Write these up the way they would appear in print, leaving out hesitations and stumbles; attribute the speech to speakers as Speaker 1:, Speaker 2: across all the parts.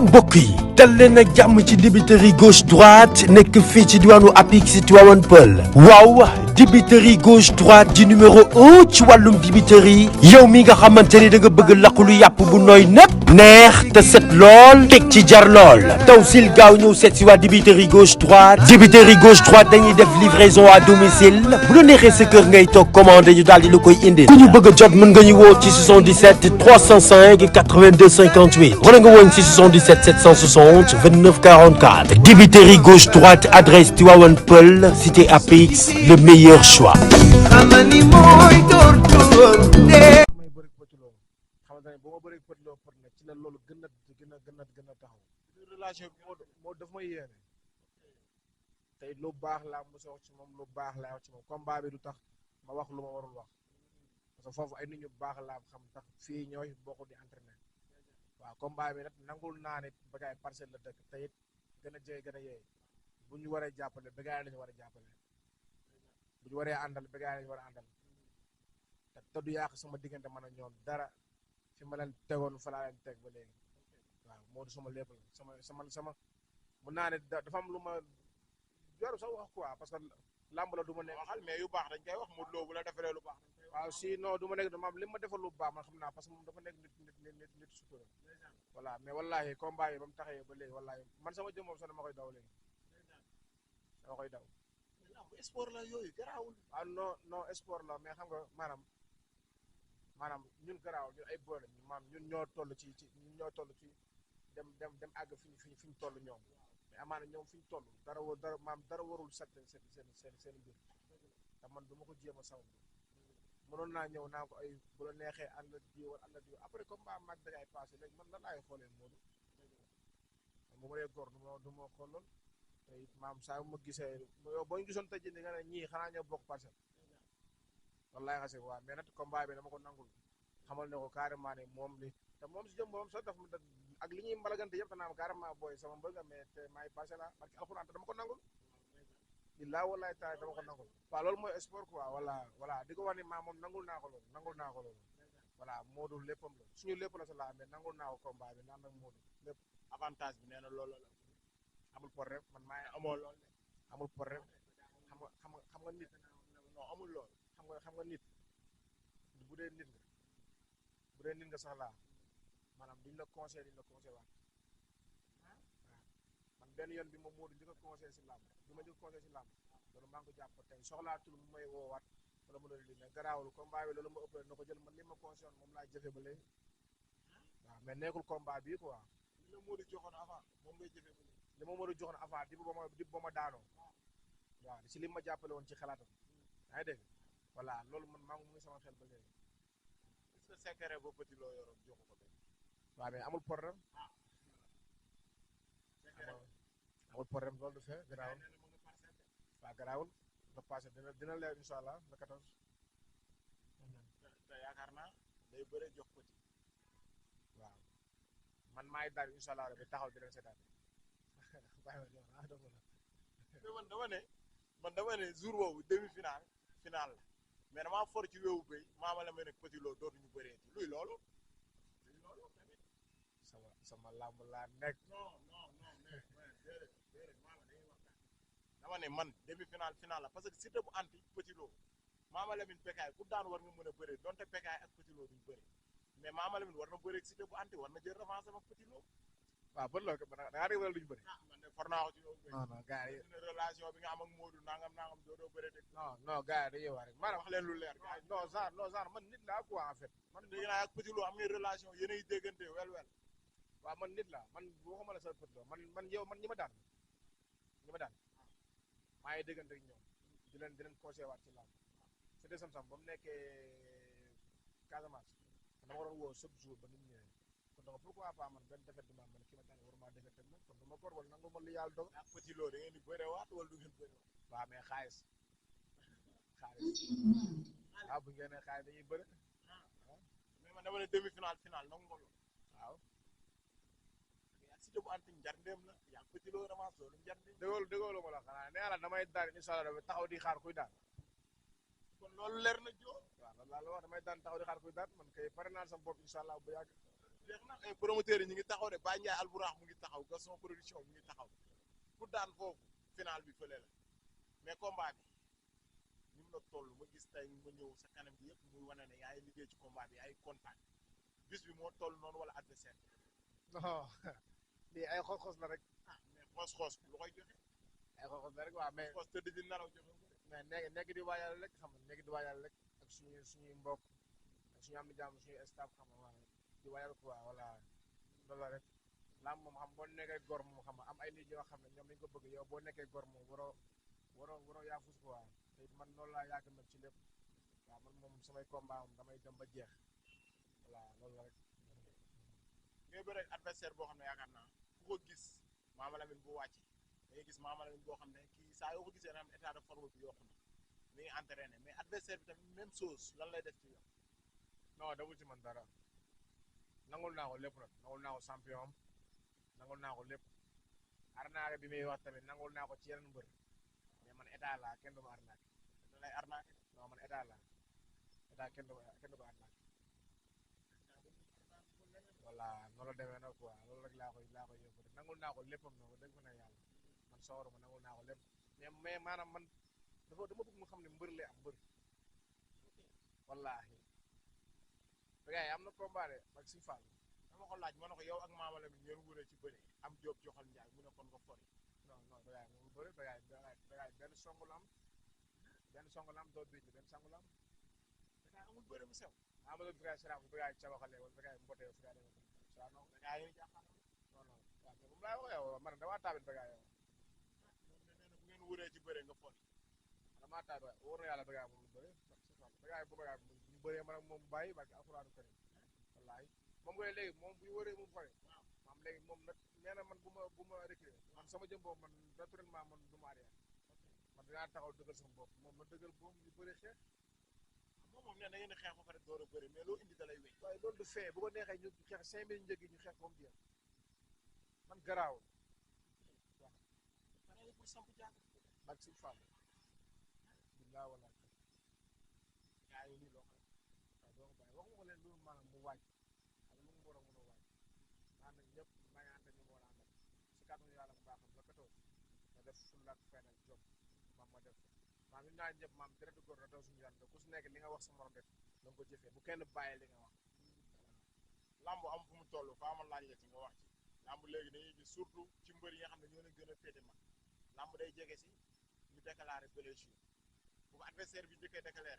Speaker 1: mbokk yi dal leen ak jàmm ci dibiteri gauche droite nekk fii ci diwaanu Apix Tivaouane Peulh waaw dibiteri gauche droite di numéro 1 ci wàllum dibiteri yow mi nga xamante ni da nga bëgg lakulu yàpp bu nooy nepp neex te set lool teg ci jar lool taw sil gaaw ñëw seet si waa dibiteri gauche droite dañuy def livraison à domicile bu la neexee sa kër ngay toog commandé ñu daal di la koy indi ku ñu bëgg a jot mën nga ñu woo ci 77 305 82 58 wala nga woon ci 77 760 29 44 dibiteri gauche droite adresse Tivaouane Peulh cité Apix le meilleur choix.
Speaker 2: tey lu baax laa mos a wax ci moom lu baax laa wax ci moom combat bi du tax ma wax lu ma warul wax parce que foofu ay nit ñu baax laa xam tax fii ñooy bokk di entraîner waaw combat bi nag nangul naa ne Bécaye Parcelles la dëkk te it gën a jege gën a yeey bu ñu waree jàppale Bécaye lañu war a jàppale bu ñu waree àndal Bécaye lañu war a àndal te du yàq sama diggante man ak ñoom dara fi ma leen tegoon fa laa leen teg ba léegi waaw moo du sama lépp la sama mun naa ne dafa am lu ma yoru sax wax quoi parce que làmb la du ma nekk waxal mais yu baax dañ koy wax Modou Lo bu la defalee lu baax waaw si non du ma nekk dama am li ma defal lu baax man xam naa parce que moom dafa nekk nit sutura voilà mais wallahi combat yi ba mu taxee ba léegi wallahi man sama jëm moom sax dama koy daw léegi dama koy daw sport la yooyu garaawul ah non sport la mais xam nga maanaam ñun garaawul ñun ay boole maanaam ñun ñoo toll ci ñun ñoo toll ci dem àgg fi ñu toll ñoom mais amaana ñoom fi ñu toll dara warul set seen mbir te man du ma ko jéem a saw mënoon naa ñëw naa ko ay bu la neexee ànd diw après combat mag Bécaye passé léegi man lan laay xoolee Modou bu ma dee góor du ma xooloon te it maam saa ma gisee yow boo ñu gisoon tëj ni nga ne ñii xanaa ñoo bokk Parcelles wallaay xase waaw mais nag combat bi dama ko nangul xamal ne ko carrément ne moom li te moom si jëm moom sax daf ak li ñuy mbalagante yëpp naa carrément booy sama mbëgg mais te maay passé la parce que alxuraan te dama ko nangul billaa wallaay taala dama ko nangul waaw loolu mooy sport quoi voilà di ko wax ni maa moom nangul naa ko loolu voilà Modou léppam la suñu lépp la sa laa mais nangul naa ko combat bi naan nag Modou lépp avantage bi nee na loolu la amul problème man maay amoo loolu amul problème xam nga nit non amul loolu xam nga nit bu dee nit nga sax laa maanaam duñ la conseil waat waaw man benn yoon bi ma Modou di ko conseil si làmb loolu maa ngi ko jàpp tey soxlaatul mu may woowaat wala mu doon li mais garaawul combat bi loolu ma ëppale na ko jël man li ma conseil moom laa jëfe ba léegi waaw mais nekkul combat bi quoi li la Modou joxoon avant moom ngay jëfe ba léegi li ma Modou joxoon avant di ba ma daanoo waaw si li ma jàppale woon ci xalaatam yaa ngi dégg voilà loolu man maa ngi mu ngi sama xel ba léegi est-ce que secret boo Petit Lo yoroon joxu ko benn waaw mais amul problème loolu du fee garaawul waaw garaawul nga passé dina leer incha allah le 14 te yaakaar naa day bëre jox Petit waaw man maay daal incha allah bi taxaw di leen seetaan man dama ne jour boobu demi-finale finale la mais damaa for ci wéewu béy maama la may ne Petit Lo dootuñu bëree ci luy loolu tamit sama làmb laa nekk dama ne man demi-finale finale la parce que Siteu bu anti Petit Lo Mama Lamine Bécaye ku daan war nga mën a bëree donte Bécaye ak Petit Lo duñ bëri mais Mama Lamine war na bëree ak Siteu bu anti war na jël revanche ak Petit Lo waaw bën loo ko da ngaa dégg wala duñ bëri man de for naa ko ci yow non gars yi relation bi nga am ak Modou nangam doo bëree de non gars yi dañuy wax rek maanaam wax leen lu leer non genre man nit laa quoi en fait man dégg naa ak Petit Lo am ngeen relation yéen a ngi déggante wel waaw man nit laa man waxuma la sa Petit Lo man yow man ñi ma daan maa ngi déggante ak ñoom di leen conseillé waat ci làmb c'est des sam ba mu nekkee Casamance dama ko doon woo chaque jour ba nit ñëwee kon donc pourquoi pas man benn defet dima man ki ma daan waruma defet nag kon dama kor wala nangu ma li yàlla dogal ak Petit Lo da ngeen di bëre waat wala du ngeen bëre waat waaw mais xaalis waaw bu ngeen ne xaalis dañuy bëre mais man dama ne demi-finale finale nangu nga loolu waaw Siteu bu anti njar ndéem la yaa Petit Lo revanche loolu njar ndéem déggoo ma la xanaa nee la damay daan incha allah damay taxaw di xaar kuy daan kon loolu leer na joo waaw loolu laa la wax damay daan taxaw di xaar kuy daan man kay pare naa sama bopp incha allah bu yàgg
Speaker 3: jeex na ay promoteurs yi ñu ngi taxaw de Baye Ndiaye Alburax mu ngi taxaw Gaston production mu ngi taxaw ku daan foofu final bi fële la mais combat bi ni mu la toll ma gis tey ma ñëw sa kanam bi yëpp muy wane ne yaa ngi liggéey ci combat bi ay contact bis bi moo toll noonu wala adversaire bi.
Speaker 2: non lii ay xos-xos la rek.
Speaker 3: ah mais xoos-xoos lu koy joxe.
Speaker 2: ay xos-xos la rek waaw mais.
Speaker 3: xoos tëdd di naraw joxe ko de.
Speaker 2: mais nekk di waajal rek xam nga nekk di waajal rek ak suñuy mbokk ak suñu am di jàmm suñuy staff xam nga waaw di waajal quoi voilà loolu la rek lamb moom xam boo nekkee gor moom xam nga am ay nit yoo xam ne ñoom dañu ko bëgg yow boo nekkee gor moom waroo yaafus quoi te man loolu laa yàgg mel ci lépp waaw man moom samay combat moom damay dem ba jeex voilà loolu la rek.
Speaker 3: ngay bëre adversaire boo xam ne yaakaar naa ku ko gis Mama Lamine bu wàcc da ngay gis Mama Lamine boo xam ne kii saa yoo ko gisee na am état de forme bi yokku na mi ngi entraîné mais adversaire bi tamit même chose lan lay def ci yow.
Speaker 2: non dawul ci man dara nangul naa ko lépp nag nangul naa ko champion am nangul naa ko lépp arnaque bi muy wax tamit nangul naa ko ci yeneen mbër mais man état laa kenn du ma arnaque
Speaker 3: da lay arnaqué
Speaker 2: non man état laa état kenn du ko arnaque voilà noonu la demee nag quoi loolu rek laa koy yóbbu de nangul naa ko léppam noonu dëgg fa ne yàlla man sawaruma nangul naa ko lépp mais maanaam man dama bëgg mu xam ne mbër lay am mbër wallaahi gars yi am na combat de ak si Fall
Speaker 3: dama ko laaj ma ne ko yow ak Mama Lamine ngeen wuree ci bëri am Diop joxal Njaay mu ne kon nga fori.
Speaker 2: non gars yi moom bëri gars yi benn song la am doo bind benn song la am
Speaker 3: da amul bëri mu sew.
Speaker 2: amul gars yi sarax bu gars yi cabaxalee wala gars yi mbotee fu gars yi
Speaker 3: waaw non da ngaa yéen jàppale.
Speaker 2: non waaw mais moom laa wax yow man damaa taabit ba gars yow
Speaker 3: moom nee na bu ngeen wuree ci bëri nga fori.
Speaker 2: damaa taabit waaye wóor na yàlla ba gars yi moom lu bëri ba gars yi ñu bëree man ak moom bàyyi barke alxuraanu karim wallaahi moom koy léegi moom bu ñu wëree moom fare waaw maam léegi moom nag nee na man bu ma reculé man sama jëm boobu man naturellement man du ma arrière man dinaa taxaw dëggal sama bopp moom ma dëggal boobu ñu bëri xeex
Speaker 3: moom nee na ngeen xeex ba pare door a bëri mais loo indi da lay wéy.
Speaker 2: waaye loolu du fee bu ko neexee ñu xeex 5000 njëg yi ñu xeex comme jeex man garaaw waaw
Speaker 3: pare pour samp jàng.
Speaker 2: bak si Fall billaa wala
Speaker 3: yaa ngi nii loo xam
Speaker 2: waaw doo ko bàyyi waxuma ko leen loolu maanaam mu waaj ak lu mu war a mën a waaj ànd ak ñëpp maa ngi ànd ak ñu mu war a àndal si kàttanu yàlla mu baaxam ba 14 ma def fulla ak fayda ak jom maam ma def ko maam ñu naan ñëpp maam direct góor na daw suñu yaram ku si nekk li nga wax sa morom def da nga ko jëfee bu kenn bàyyi li nga wax
Speaker 3: lamb am fu mu toll faa ma laaj la ci nga wax ci lamb léegi dañuy gis surtout ci mbër yi nga xam ne ñoo leen gën a féete mag lamb day jege si ñu déclaré blessure bu ko adversaire bi njëkkee déclaré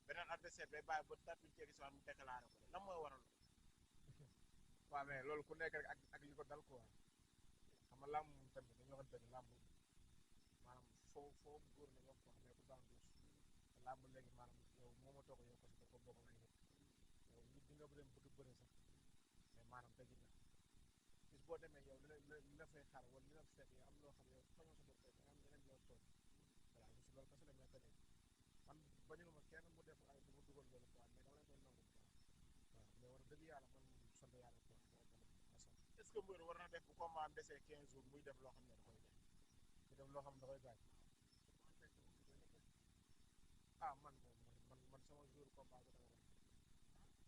Speaker 3: beneen adversaire day bàyyi ba date bi ñu jege si waat mu déclaré ko lan mooy waral
Speaker 2: waaw mais loolu ku nekk rek ak li ko dal quoi xam nga làmb moom tamit dañoo waxante ne làmb maanaam foo góor la wax quoi mais ku daan duus te làmb léegi maanaam yow moo ma toog yow parce que ko bokk ay nit yow nit di nga dem bëgg bëri sax mais maanaam dëgg na bis boo demee yow li la fay xaar wala li la fekk yow am loo xam ne yow fañoo sa bopp da nga am ñeneen ñoo toog voilà su loolu kese la mais tamit man bañu ma kenn mu def ay du ma dugal loolu quoi mais dama leen koy nangu quoi waaw mais war dëgg yàlla man sant yàlla quoi
Speaker 3: est-ce que mbër war na def bu combat am desee 15 jours muy def loo xam ne da koy def
Speaker 2: mu def loo xam ne da koy gaañ ah man sama jour combat bi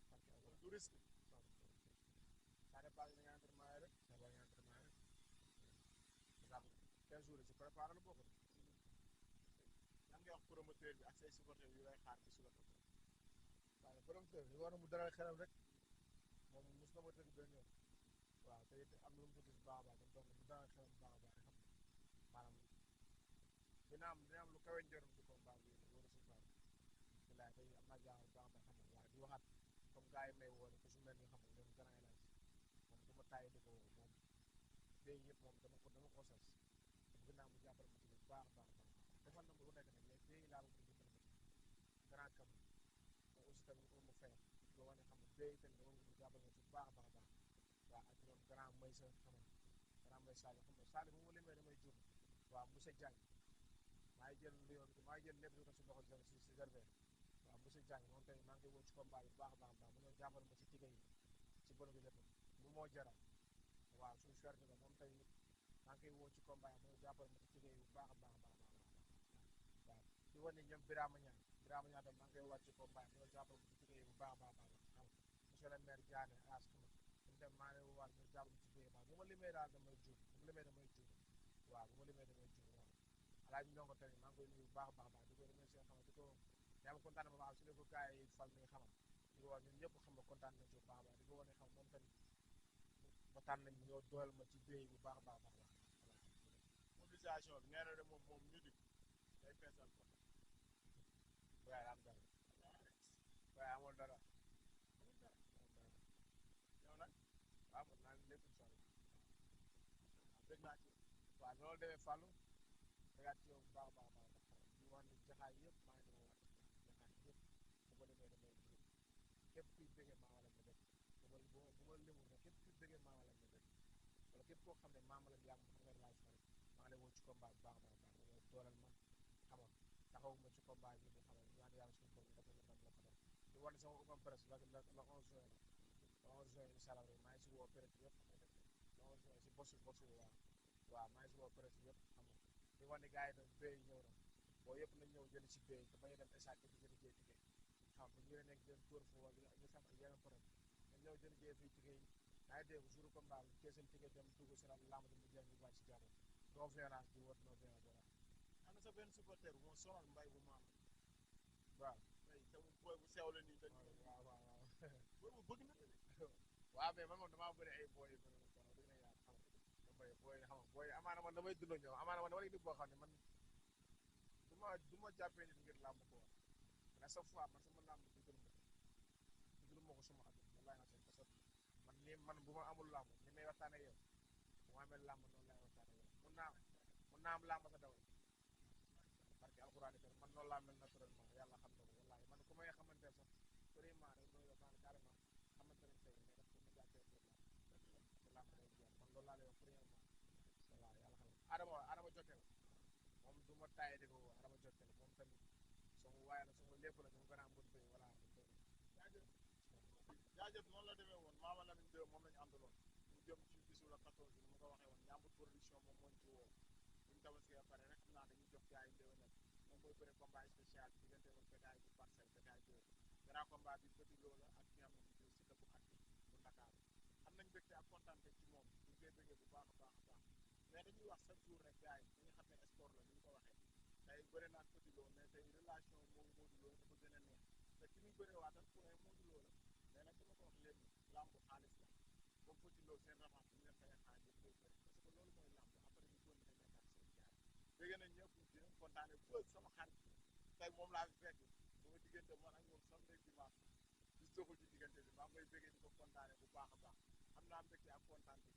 Speaker 2: dama war
Speaker 3: du risque
Speaker 2: ça dépend li nga entraînement rek ça dépend li nga entraînement rek ndax 15 jours ci préparé la bokk
Speaker 3: lan ngay wax promoteur bi ak say supporters yu lay xaar ci suba
Speaker 2: waaye promoteur bi war na mu dalal xelam rek moom mos na ma tëgg benn yoon waaw te it am na lu mu gis baax a baax donc mu dalal xelam baax a baax xam maanaam dina am lu kawe njëriñ ci combat bi war a si baax bilaay tey am naa jaaxal baax a baax xam nga waaye di waxaat comme gars yi may woone ku su mel ni xam nga ñoom grand élage moom du ma tàyyi di ko woo moom béy yëpp moom dama ko sas bëgg naa mu jàppale ma ci bu baax a baax defal na ma lu nekk nag mais béy laa bëgg dimbali ma ci grand kam mais aussi tamit mu fay loo wane xam nga béy tamit dama bëgg mu jàppale ma ci bu baax a baax a baax waaw ak ñoom grand may sa xam nga grand may Sall xam nga Sall bu ma limee damay jur waaw monsieur Diagne maa ngi jël lion bi maa ngi jël lépp lu ko si loxo si Gervais waaw monsieur Diagne moom tamit maa ngi koy woo ci combat bi bu baax a baax mu ñëw jàppale ma ci tigga yi ci bono bi lépp bu moo jaral waaw suñu ferte la moom tamit maa ngi koy woo ci combat yi mu ñëw jàppale ma ci tigga yi bu baax a baax a baax waaw di wane ñoom Birama Niang tamit maa ngi koy wàcc ci combat yi mu ñëw jàppale ma ci tigga yi bu baax a baax xam monsieur le maire Diané as xam nga tamit maa ngi waat ñu jàpp ci biir bu ma limee daal damay juum bu ma limee damay juum waaw bu ma limee damay juum waaw alaaji ñoo ko tamit maa ngi koy nuyu bu baax a baax di ko remercier xam di ko yaa kontaan ba baax su ne ko gars yi fal ni xamam di ko wax ñun ñëpp xam nga kontaan nañ ci bu baax a baax di ko wane xam moom tamit ba tànn nañ ñoo dooleel ma ci béy bu baax a baax baax
Speaker 3: mobilisation bi nee na de moom ñu di day feesal ko
Speaker 2: waaye am dara waaye amul dara
Speaker 3: yow nag
Speaker 2: waaw mën naa lépp incha allah
Speaker 3: dégg naa ci
Speaker 2: waaw noonu demee Fallou tegaat ci yow bu baax a baax baax di wax ni jaxaay yëpp maa ngi doon wax jaxaay yëpp bu ma demee damay jóg képp kuy bëggee maama la ma def bu ma limul ne képp kuy bëggee maama la ma def wala képp koo xam ne maama la yàgg xam nga laaj fare maa ngi lay woo ci combat bu baax a baax baax nga dooleel ma xamal taxaw ma ci combat bi di xamal ñaan yàlla suñu borom dafa la ndam la ko def di wane sama open press la 11 juin le 11 juin incha allah maa ngi si woo presse yëpp le 11 juin si bosu waaw maa ngi si woo presse yëpp xam nga di wane gars yi nag béy ñëw na boo yëpp nañ ñëw jëli si béy te bañ a dem échange bi jëli jee tigee xam nga ñu nekk jël tour fo wala ñu sax ak yeneen problème dañ ñëw jëli jee fii tigee yi yaa ngi dégg jour combat bi kee seen tigee dem dugg si lamb di mu jël ñu wàcc si jàmm non violence di wër non violence voilà
Speaker 3: am na sa benn supporter bu ma sonal mbay bu maam
Speaker 2: waaw
Speaker 3: mbay te mu booy bu sew la nii dañ
Speaker 2: waaw waaw
Speaker 3: booy bu bëgg na la de
Speaker 2: waaw mais man moom damaa bëri ay booy yu bëri quoi dëgg na yàlla xam nga damay booy xam nga booy amaana man damay dund ñoom amaana man dama nit boo xam ne man du ma jàppee nit ngir làmb ko mais à chaque fois man sama làmb diggalu ma ko suma àdduna wallaay na parce que man nii man bu ma amul làmb ni may waxtaane yow bu ma amee làmb noonu lay waxtaane yow mun naa am làmb sa dawal parce que alxuraan yi man noonu laa mel naturellement yàlla xam na ko wallaay man ku may xamante sax vraiment rek mooy wax naan carrément xamante nañ tey mais daf ko ma jàppee pour làmb day jeex man loolu laa lay wax premièrement voilà yàlla xam na Adama Jokel moom du ma taayee di ko woo Adama Jokel moom tamit sama waaye la sama lépp la sama gën a mbët bëy voilà
Speaker 3: jaajëf noonu la demee woon Mama Lamine 2 moom lañu àndaloon mu jëm ci bisu la 14 bi mu ko waxee woon Ndiambour production moom moo ñu ci woo buñu tabaskee ba pare rek xam naa dañuy jox gars yi ndéwénal moom mooy bëre combat spécial bi diggante woon bétail bu parcelle bétail 2 grand combat bi petit loo la ak ñi nga xam ne si dëkk bu at bu Ndakaaru am nañ mbégte ak kontaante ci moom ñu koy bëggee bu baax a baax a baax mais dañuy wax chaque jour rek gars yi ñi nga xam ne sport la ni ñu ko waxee tey bëri naa petit loo mais tey relation moom Modou Lo dafa gën a neex te ki muy bëree waatal pour Modou Lo la mais nag dama ko wax léegi lambu xaalis la comme petit loo seen revanche bi ñu leen fayee xaalis yëpp koy bëri parce que loolu mooy lamb après ñu kon dañ nekkaat seen jaay dégg nañ ñëpp di leen kontaane bëgg sama xarit tey moom laa fi fekk sama diggante man ak moom samedi ak dimanche bis doxul ci diggante bi maa ngi koy bëggee di ko kontaane bu baax a baax am naa mbégte ak kontaante